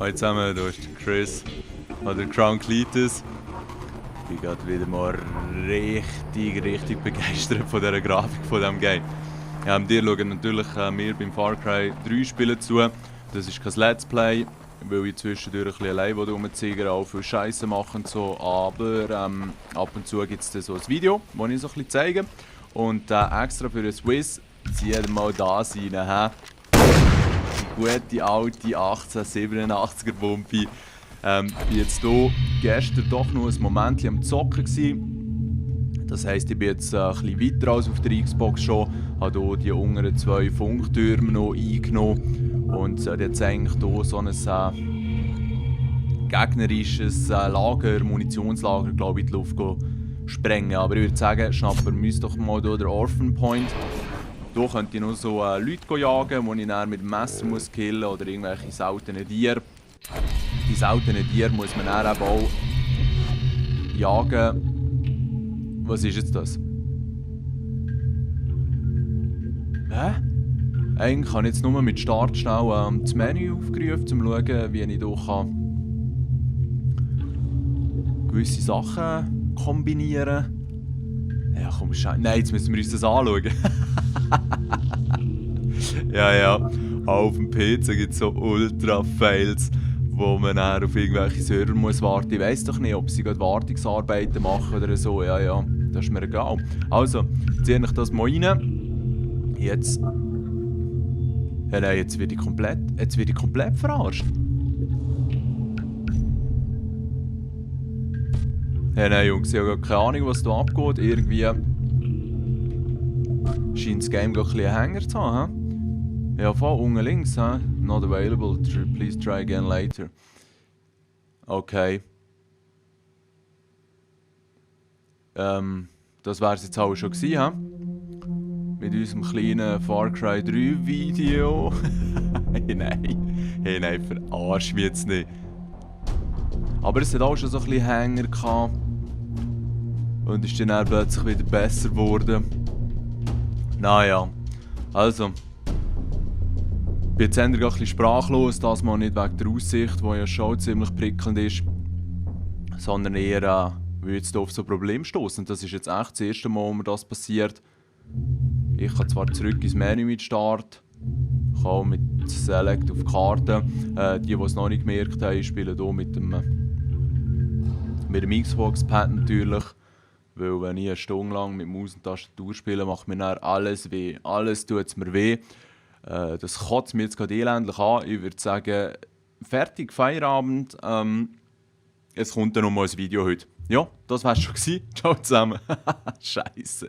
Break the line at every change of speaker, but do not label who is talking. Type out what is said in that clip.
Hallo zusammen, hier ist der Chris oder Cronklitis. Ich bin gerade wieder mal richtig begeistert von dieser Grafik von diesem Game. Dir schauen natürlich mir beim Far Cry 3 Spielen zu. Das ist kein Let's Play, weil ich zwischendurch ein bisschen allein rumziehe, auch viel Scheiße machen und so. Aber ab und zu gibt es so ein Video, das ich so ein bisschen zeige. Und extra für den Swiss zieht mal das rein. Die gute alte 1887er Wumpi. Ich war jetzt hier gestern doch noch ein Moment am Zocken gewesen. Das heisst, ich bin jetzt ein bisschen weiter als auf der Xbox schon. Habe hier die unteren 2 Funktürme noch eingenommen. Und jetzt eigentlich hier so ein gegnerisches Lager, Munitionslager, glaube ich, in die Luft sprengen. Aber ich würde sagen, schnappen wir uns doch mal hier den Orphan Point. Hier könnte ich noch so Leute jagen, die ich dann mit dem Messer muss killen muss oder irgendwelche seltenen Tiere. Die seltenen Tiere muss man dann eben auch jagen. Was ist jetzt das? Hä? Eigentlich habe ich jetzt nur mit Start schnell das Menü aufgerufen, um zu schauen, wie ich hier gewisse Sachen kombinieren kann. Ja, komm, nein, jetzt müssen wir uns das anschauen. ja. Auf dem PC gibt es so Ultra-Fails, wo man dann auf irgendwelche Server muss warten. Ich weiss doch nicht, ob sie gerade Wartungsarbeiten machen oder so. Ja, das ist mir egal. Also, ziehe ich das mal rein. Jetzt. Ja, nein, jetzt werde ich komplett verarscht. Ja, nein, Jungs, ich habe keine Ahnung, was da abgeht. Irgendwie scheint das Game ein bisschen einen Hänger zu haben. Ja, voll unten links. Not available. Please try again later. Okay. Das wäre es jetzt auch schon gewesen. Mit unserem kleinen Far Cry 3 Video. Hey, nein, verarsch mich jetzt nicht. Aber es hat auch schon so ein bisschen Hänger gehabt. Und ist dann plötzlich wieder besser geworden. Naja, also. Ich bin jetzt ein bisschen sprachlos, das mal nicht wegen der Aussicht, die ja schon ziemlich prickelnd ist. Sondern eher, weil ich jetzt auf so ein Problem stoßen. Und das ist jetzt echt das erste Mal, wo mir das passiert. Ich kann zwar zurück ins Menü mit Start. Ich kann auch mit Select auf die Karte. Die es noch nicht gemerkt haben, spielen hier mit dem Xbox-Pad natürlich. Weil wenn ich eine Stunde lang mit Maus und Tastatur spiele, macht mir dann alles weh. Alles tut es mir weh. Das kotzt mir jetzt gerade elendlich an. Ich würde sagen, fertig, Feierabend. Es kommt dann noch mal ein Video heute. Ja, das wär's schon gewesen. Ciao zusammen. Scheiße.